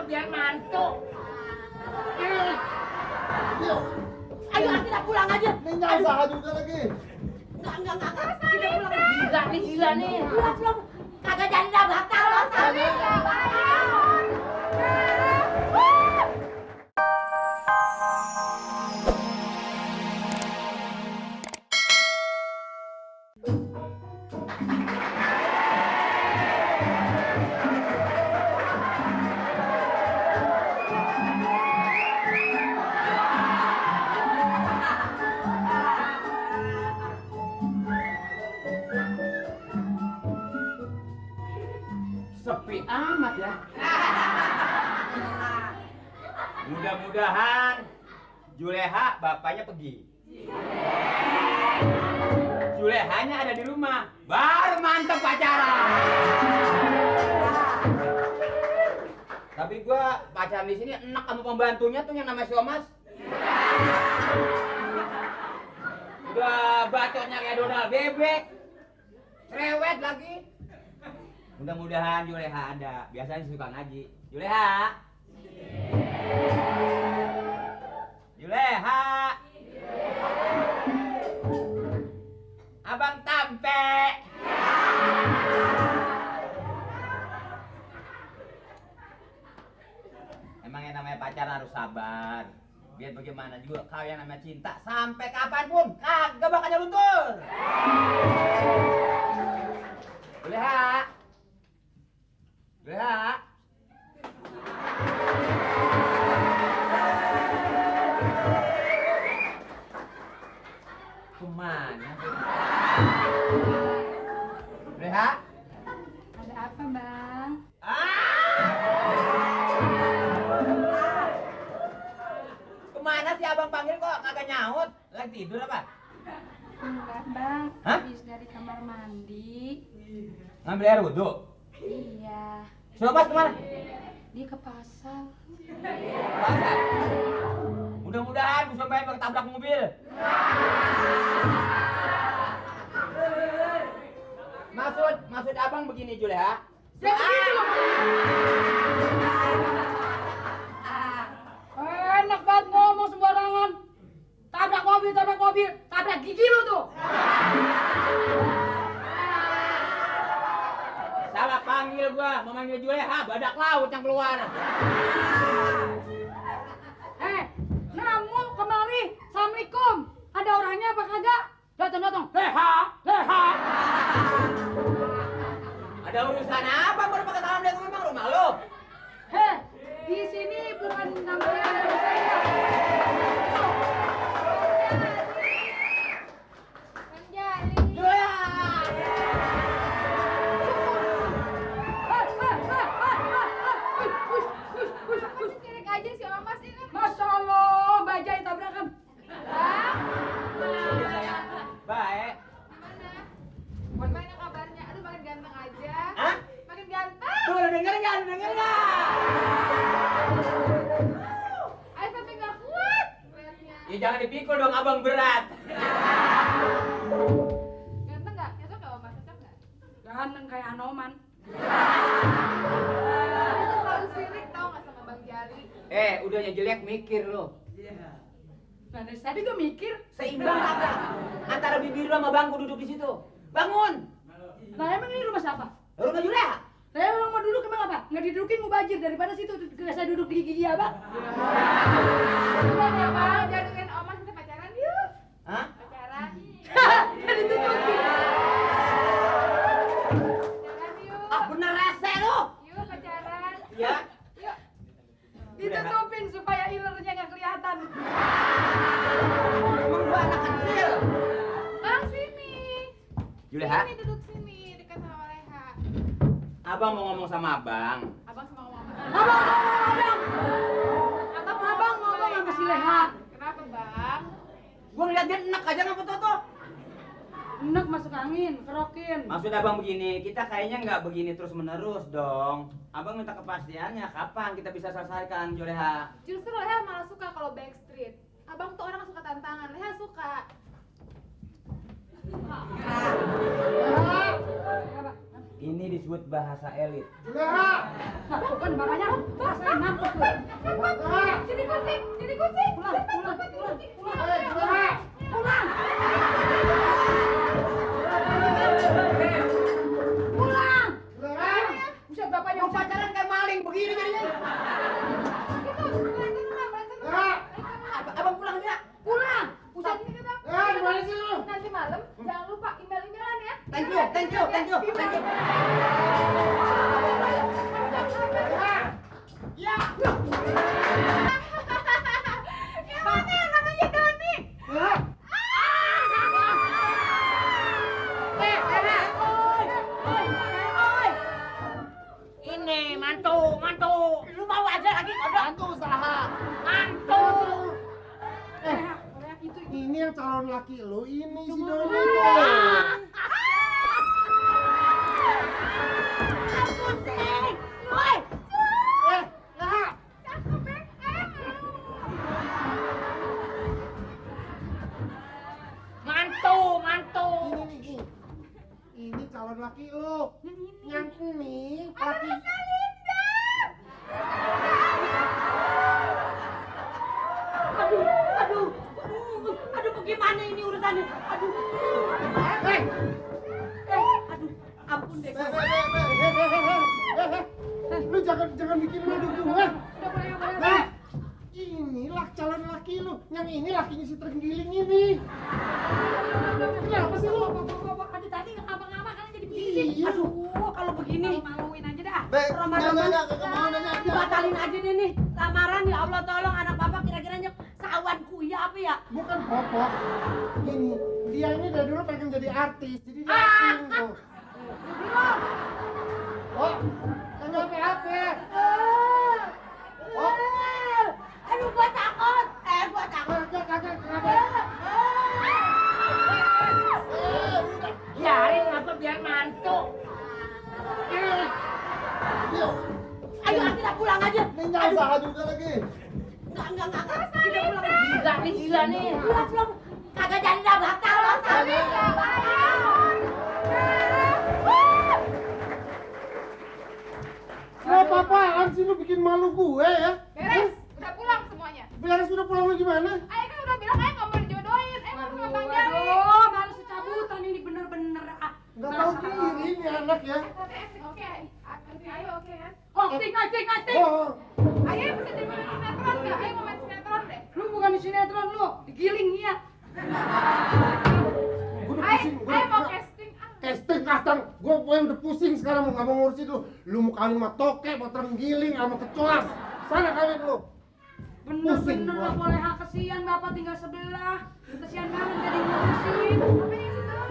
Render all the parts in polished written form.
biar mantu. Ayo kita pulang aja. Ini nyasar juga lagi. Enggak. Kita pulang. Gila nih. Pulang. Kagak jadi dah batal loh. Sepi amat ya. Mudah-mudahan Juleha bapaknya pergi. Julehanya ada di rumah. Baru mantep pacaran. Tapi gua pacaran di sini enak sama pembantunya tuh yang namanya si Omas. Udah bacotnya kayak dodol bebek. Cerewet lagi. Mudah-mudahan Juleha ada. Biasanya suka ngaji. Juleha. Juleha. Abang Tampe. Emang yang namanya pacaran harus sabar. Biar bagaimana juga kau yang namanya cinta sampai kapanpun kagak bakal luntur. Juleha. Juleha. Kemana? Juleha? Ada apa, Bang? Kemana sih abang panggil kok kagak nyaut? Lagi tidur apa? Enggak, Bang. Hah? Habis dari kamar mandi. Ngambil air wudhu? Iya. Si Omas kemana? Dia ke pasar. Pasar. Mudah-mudahan bisa main pakai tabrak mobil. Maksud abang begini Juleha. Ya begitu loh. Enak banget ngomong sembarangan. Tabrak mobil, tabrak gigi lu tuh. Salah panggil gua, mau manggil Juleha, badak laut yang keluar. Namu kemari. Assalamualaikum. Ada orangnya apa kagak? Datang. Leha. Ada urusan apa baru pakai assalamualaikum memang rumah lo? Di sini bukan namanya saya. Bang Jali. Juleha. Sirik aja si Omas ini. Masya Allah, bajai tabrakan. Iya sayang. Baik. Gimana kabarnya? Aduh makin ganteng aja. Hah? Makin ganteng. Tuh, denger nggak? Ayo sampai nggak kuat. Lihatnya. Ya jangan dipikul dong abang berat. Ganteng nggak? Cocok nggak Omas? Cocok nggak? Ganteng kayak Anoman. Itu selalu sirik tau nggak sama Bang Jali? Udahnya jelek mikir lo. Nah dari tadi gue mikir. Seimbang kagak? Antara bibir lo sama bangku duduk di situ. Bangun. Nah emang ini rumah siapa? Rumah Juleha. Saya orang mau duduk emang apa? Nggak didudukin mau bajir daripada situ saya duduk di gigi apa? Udah ya bang, jaduin Omas kita pacaran yuk. Hah? Pacaran. Jadi ditutupi. Pacaran yuk. Ah bener rese lo. Yuk pacaran. Ya. Yuk. Ditutupin supaya ilernya nggak kelihatan. Emang gua anak kecil. Bang sini. Juleha. Sini duduk sini dekat sama Leha. Abang mau ngomong sama abang. Abang sama ngomong apa? Abang ngomong sama si Leha. Kenapa bang? Gua ngeliat dia enak aja ngapa Toto. Enak masuk angin, kerokin. Maksud abang begini, kita kayaknya nggak begini terus menerus dong. Abang minta kepastiannya kapan kita bisa selesaikan Juleha. Justru Leha malah suka kalau backstreet. Abang tuh orang suka tantangan, Leha suka. Ini disebut bahasa elit. Juleha. Nah, bukan makanya bahasa mampus lu. Jadi kucing, jadi kucing. Pulang. Buset bapaknya Mau pacaran kayak maling begini jadinya. Itu, Abang pulang aja. pulang. Buset ini bang. Di mana sih lu? Nanti malam jangan lupa email-emailan ya. Thank you. Ya. Gimana ya namanya Doni? Ini mantu. Lu mau aja lagi kodok? Bantu usaha. Mantu. Itu Ini yang calon laki lu, ini si Doni. Pusing. Woi. Lah. Cakep ya? Mantu. Ini nih. Ini calon laki lu. Yang ini laki. Aduh, bagaimana ini urusannya? Aduh, ampun deh. Lu jangan bikin malu gue. udah boleh. Nah, inilah calon laki lu. Yang ini lakinya si terenggiling ini. Kenapa sih lu? Aduh tadi ngapa-ngapa kan jadi begini. Iya. Aduh, kalau begini Maluin aja dah. Enggak, mau nanya aja. batalin aja deh nih lamaran. Ya Allah, tolong anak bapak kira-kiranya sawan kuya apa ya? Bukan popok. Ini, dia ini dari dulu pengen jadi artis. Jadi dia acting tuh. Oh, enggak apa-apa. Oh, Aduh, gua takut. kagak, kenapa? Biarin apa biar mantu. Yuk, Ayo kita pulang aja. ini jangan salah juga lagi. Enggak. Kita pulang. Gila nih. Pulang. Kagak jadi dah batal loh. Gak apa-apaan sih lu bikin malu gue ya? Beres, udah pulang semuanya. Beres udah pulang lu gimana? Ayah kan udah bilang ayah nggak mau dijodohin. Mau sama Bang Jali. Aduh, malu secabutan ini bener-bener. Gak tau diri ini anak ya. Tapi acting oke. Acting ayo oke kan? Acting. Oh, Ayah bisa jadi pemain sinetron nggak? Ayah mau main sinetron deh. Lu bukan di sinetron lu, digiling ya. gue udah Ayah, pusing. ayah mau casting. Casting kastang, gue udah pusing sekarang nggak mau ngurusin lu. Lu mau kawin sama toke, mau terenggiling, sama kecoas. Sana kawin lu. Pusing Bener-bener gua. lah boleh hak kesian bapak tinggal sebelah. Kesian banget jadi ngurusin.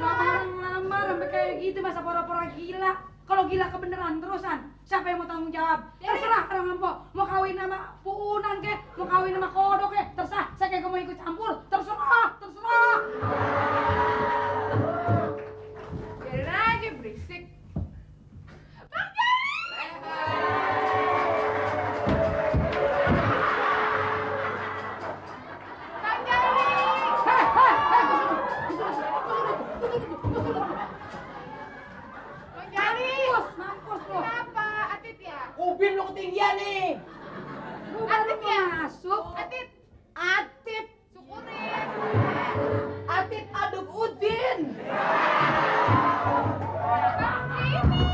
Lamar sampai kayak gitu masa pura-pura gila. Kalau gila kebeneran terusan, siapa yang mau tanggung jawab? Terserah orang Lampo, mau kawin sama Puunan kek, mau kawin sama Kodok kek, terserah. Saya kayak mau ikut campur, terserah. Biarin aja berisik. Bang Jali. Bang Jali. Bang Jali. Mampus lu. Kenapa? Atit ya? Ubin lu ketinggian nih. Lu baru Atit ya? masuk. Atit. Atit, Syukurin. Atit aduk Udin. Bang ini.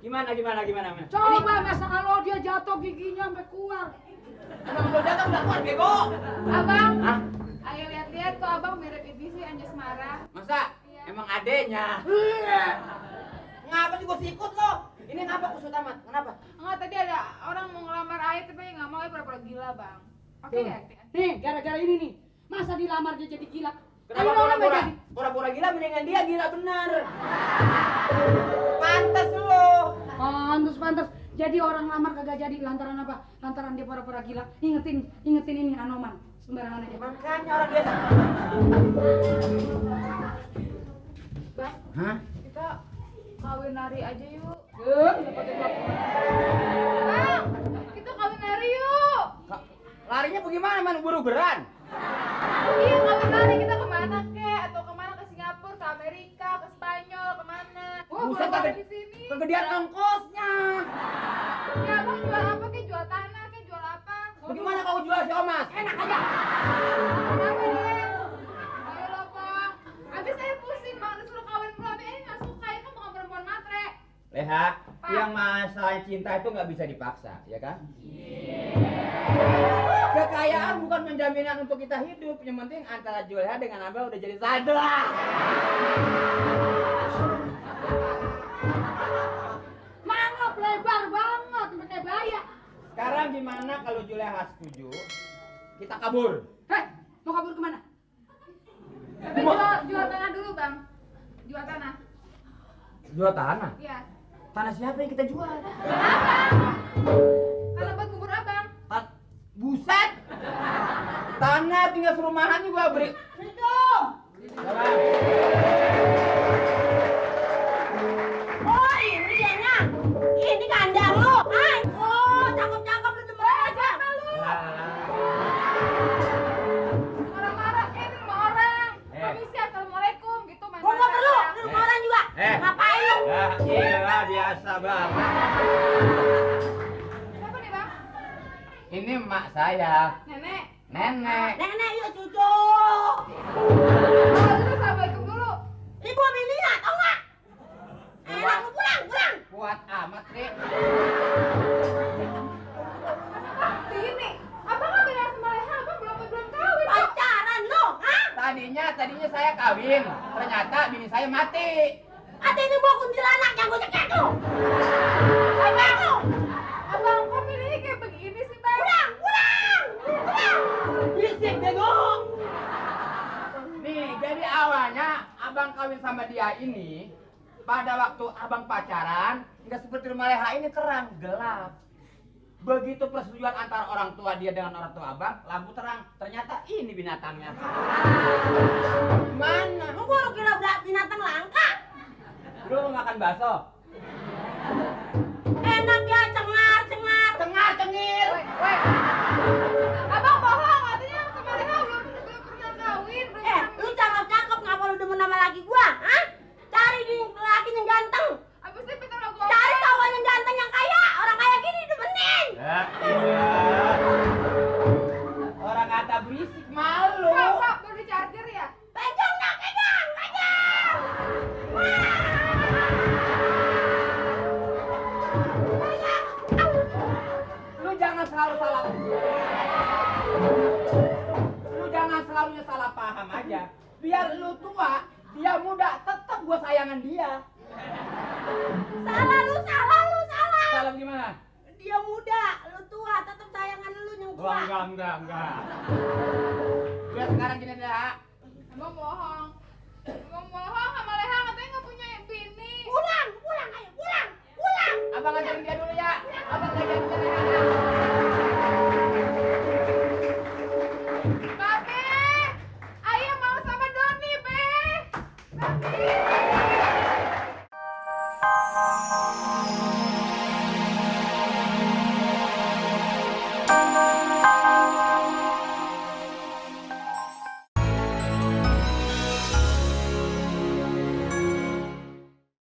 Gimana? Coba masa kalau dia jatuh giginya sampai keluar. Emang udah datang udah keluar bego. Abang. Hah? Ayo lihat-lihat kok abang mirip ini sih Anjasmara. Masa? Iya. Emang adenya? Ngapa sih gua sikut lo? Ini ngapa kusut amat? Kenapa? Enggak, tadi ada orang mau ngelamar Ayah tapi nggak mau, pura-pura gila bang. Oke Tuh. ya, akting. Nih, gara-gara ini nih. Masa dilamar dia jadi gila? Kenapa Ayo dong, pura-pura? jadi. Pura-pura gila mendingan dia gila bener. Pantes lo. Pantes. Jadi orang lamar kagak jadi lantaran apa? Lantaran dia pura-pura gila. Ingetin ini Anoman. Sembarangan aja. Makanya orang dia. Bang, Hah? kita kawin nari aja yuk. Bang, Bang, kita kawin nari yuk. Larinya bagaimana man? Buru-beran. Iya, kawin nari kita kemana kek? Atau kemana, ke Singapura, ke Amerika, ke Spanyol, kemana? Oh, Buset, boleh kagak- di sini. Kegedean ongkosnya. Ya abang jual apa kek? Jual tanah Mas. Enak aja. Kenapa deh? Ayo lah bang. Abis saya pusing bang disuruh kawin mulu. Abis ini nggak suka ya kan bukan perempuan matre. Leha, yang masalah cinta itu nggak bisa dipaksa, ya kan? Kekayaan bukan menjaminan untuk kita hidup. Yang penting antara Juleha dengan Abah udah jadi satu. Mangap lebar banget, pakai baya. Sekarang gimana kalau Juleha setuju? Kita kabur. Hei, mau kabur kemana? Tapi jual tanah dulu bang. Jual tanah. Jual tanah. Iya. Tanah siapa yang kita jual? Karena buat kubur abang. Buset. Tanah tinggal serumahan juga beri. Oh, ini dianya. Ini kandang lu. Hai. Oh, cakep-cakep lu demen aja. Marah-marah ini rumah orang. Eh. Permisi assalamualaikum gitu main. Gua nggak perlu. Ini rumah orang juga. Ngapain lu? Ya, iya biasa banget. Siapa nih bang? Ini emak saya. Nenek. Nenek. Nenek yuk cucu. Oh, dulu assalamualaikum dulu. Ibu ambil Lina, tau nggak? Enak lu pulang. Kuat amat, Rik. Ini, abang nggak bilang sama Leha, abang belum kawin. Bang. Pacaran lu, hah? Tadinya saya kawin. Ternyata bini saya mati. Ada ini gua kuntilanak yang gua cekek lu. Apa lu? Abang kok milihnya kayak begini sih bang? Pulang. Berisik bego. Nih, jadi awalnya abang kawin sama dia ini pada waktu abang pacaran nggak seperti rumah Leha ini terang, gelap. Begitu persetujuan antara orang tua dia dengan orang tua abang, lampu terang. Ternyata ini binatangnya. Mana? Lu gua kira udah binatang langka. Lu mau makan bakso? Enak ya, cengar. Cengar-cengir. Woi. Abang bohong, artinya sama Leha belum pernah kawin. Lu cakep-cakep ngapa lu demen sama laki gua, hah? Cari di laki yang ganteng. Abis itu pintar sama gua. Cari kawan yang ganteng yang kaya. Orang kaya gini demenin. Ya, iya. Orang kata berisik malu. Pak, baru di charger ya? Pegang dah, pegang. Lu jangan selalu salah. Lu jangan selalu salah paham aja. Biar lu tua, dia muda, tetap gua sayangan dia. Salah. Salah gimana? Dia muda, lu tua, tetap sayangan lu yang tua. Enggak. Biar sekarang gini deh. Abang bohong. Abang bohong sama Leha, katanya nggak punya bini. Pulang, ayo pulang. Abang ngajarin dia dulu ya. Abang ngajarin dia. Babe, ayo mau sama Doni, Be. Babe.